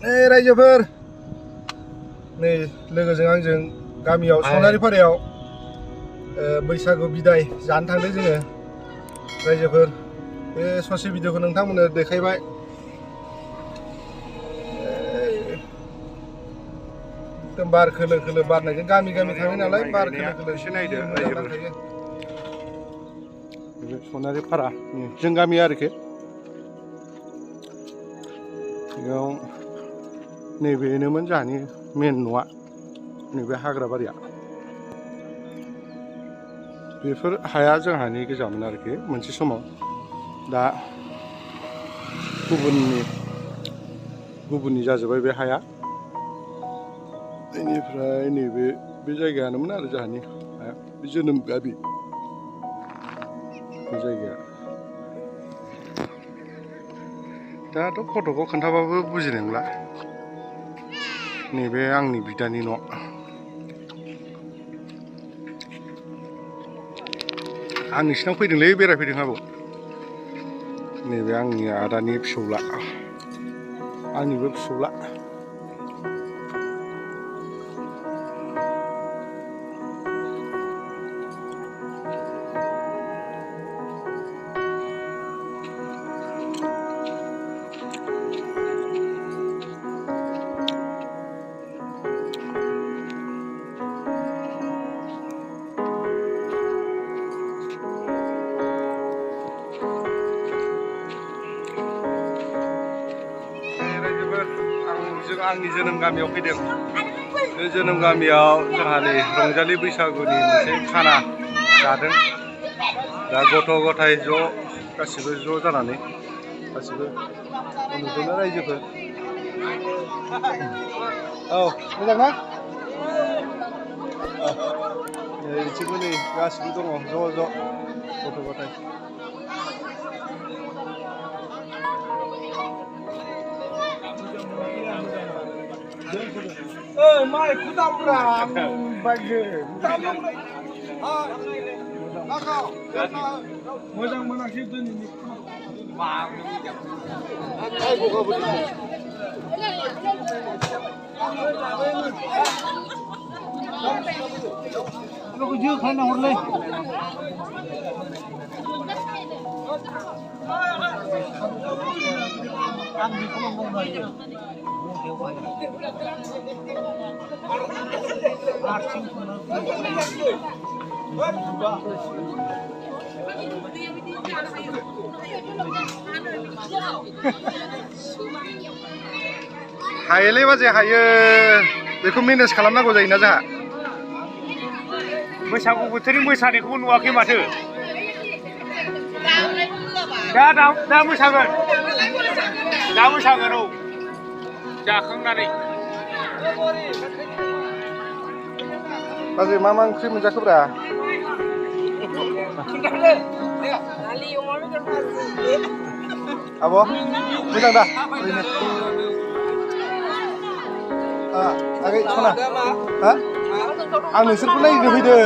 रायजोफोर नै लोगोजों आंजों गामियाव सनारिपारायाव बैसागु बिदाय जानो थांदों जोङो रायजोफोर बे ससे भिडिअखौ नोंथांमोननो देखायबाय एकदम बार खोलो खोलो बारनायजों गामि गामि थाङो नालाय बार खोलो खोलो एसे नायदो रायजोफोर सनारिपारा जों गामि आरोखि बेयाव नैबेनोमोन जोंहानि मेन न'आ नैबे हाग्राबारिया बेफोर हाया जोंहानि गोजामोन आरोखि मोनसे समाव दा गुबुननि जाजोब्बाय बे हाया बेनिफ्राय नैबे जायगायानोमोन आरो जोंहानि हाया बे जोनोम गामि बे जायगाया दाथ' फट'खौ खोन्थाबाबो बुजिनाय नंला नैबे आंनि बिदानि न' आं नोंसिनाव फैदोंलै बेरायफैदों आबौ नैबे आंनि आदानि फिसौला आंनिबो फिसौला आंनि जोनोम गामियाव फैदों बे जोनोम गामियाव जोंहानि रंजालि बैसागुनि मोनसे खाना जादों दा गथ' गथाय ज' गासिबो ज' जानानै गासिबो नुदोंना रायजोफोर औ मोजां ना बिथिंबो नै गासिबो दङ ज' ज' गथ' गथाय माइखौ दामब्रा बाइकजों मोजां मोनाखै दिनैनि खाना हरलै हायोलै बाजै हायो बेखौ मेनेज खालामनांगौ जायोना जोंहा बैसागु बोथोरनि मोसानायखौबो नुवाखै माथो दा मोसागोन औ जाखांनानै बाजै मा ओंख्रि मोनजाखोब्रा आब' मोजां दा ओरैनो आगै सना हा आं नोंसोरखौ नायनो फैदों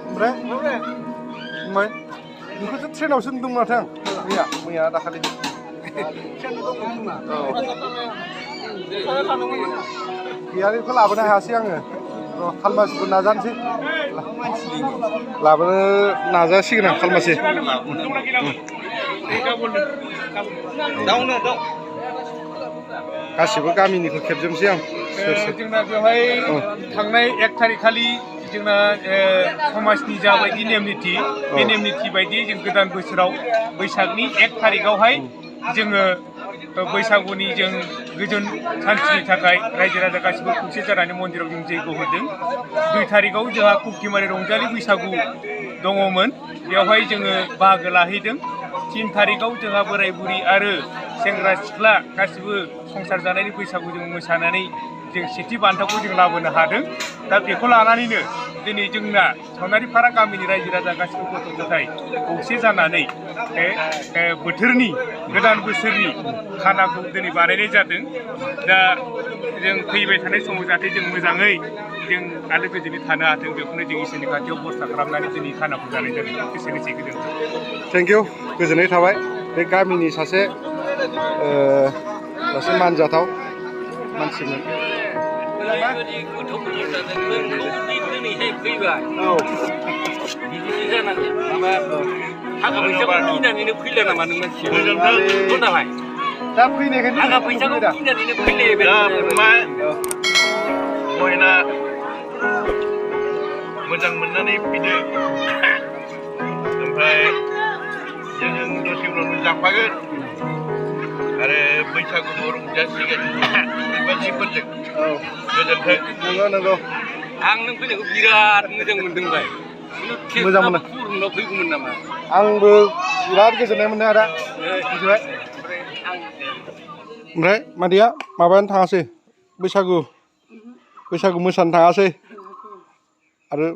ओमफ्राय फंबाय नोंखौसो ट्रेनावसो नुदों माथो आं मैया दाखालि गैया बेखौ लाबोनो हायासै आङो खालमासिखौ नाजानोसै लाबोनो नाजासिगोन आं खालमासि गासिबो गामिनिखौ खेबजोबनोसै आं जोंना बेवहाय थांनाय 1 थारिख खालि जोंना समाजनि जाबायदि नेम निथि बे नेम निथि बायदियै जों गोदान बोसोराव बैसागनि 1 थारिखआवहाय जोङो बैसागुनि जों गोजोन सान्थिनि थाखाय रायजो राजा गासिबो खौसे जानानै मन्दिराव जों जैग' होदों 2 थारिखआव जोंहा कुक्तिमारि रंजालि बैसागु दङमोन बेवहाय जोङो बाहागो लाहैदों 3 थारिखआव जोंहा बोराय बुरि आरो सेंग्रा सिख्ला गासिबो संसार जानायनि बैसागु जों मोसानानै जों सेथि बान्थाखौ जों लाबोनो हादों दा बेखौ लानानैनो दिनै जोंना सावनारिपारा गामिनि रायजो राजा गासिबो गथ' गथाय खौसे जानानै बोथोरनि गोदान बोसोरनि खानाखौ दिनै बानायनाय जादों दा जों फैबाय थानाय समाव जाहाथे जों मोजाङै जों आलो गोजोनै थानो हाथों बेखौनो जों इसोरनि खाथियाव बरसा खालामनानै दिनै खानाखौ जानाय जादों एसेनोसै गोजोन्थों थेंक इउ गोजोननाय थाबाय बे गामिनि सासे मानजाथाव मानसिमोन ओरैबायदि गोथौ जादों नोंखौ दिनैहाय फैबाय बिदिसो जानांगोन माबा थाखा फैसाखौ गिनानैनो फैला नामा नों मानसिया खोनाबाय दा फैनायखायनो थाखा फैसाखौ गिनानैनो फैलायबाय दा फंबाय बयना मोजां मोननानै फैदो ओमफ्राय जों दसे उनाव जाफागोन आरो बैसागुखौ रंजासिगोन बेबायदिफोरजों गोजोन्थों नंगौ आं नों फैनायखौ बिराद मोजां मोनदोंबाय मोजां मोनो फुरुनाव फैगौमोन नामा आंबो बिराद गोजोननाय मोनदों आदा मिथिबाय ओमफ्राय मादैया माबायानो थाङासै बैसागु मोसानो थाङासै आरो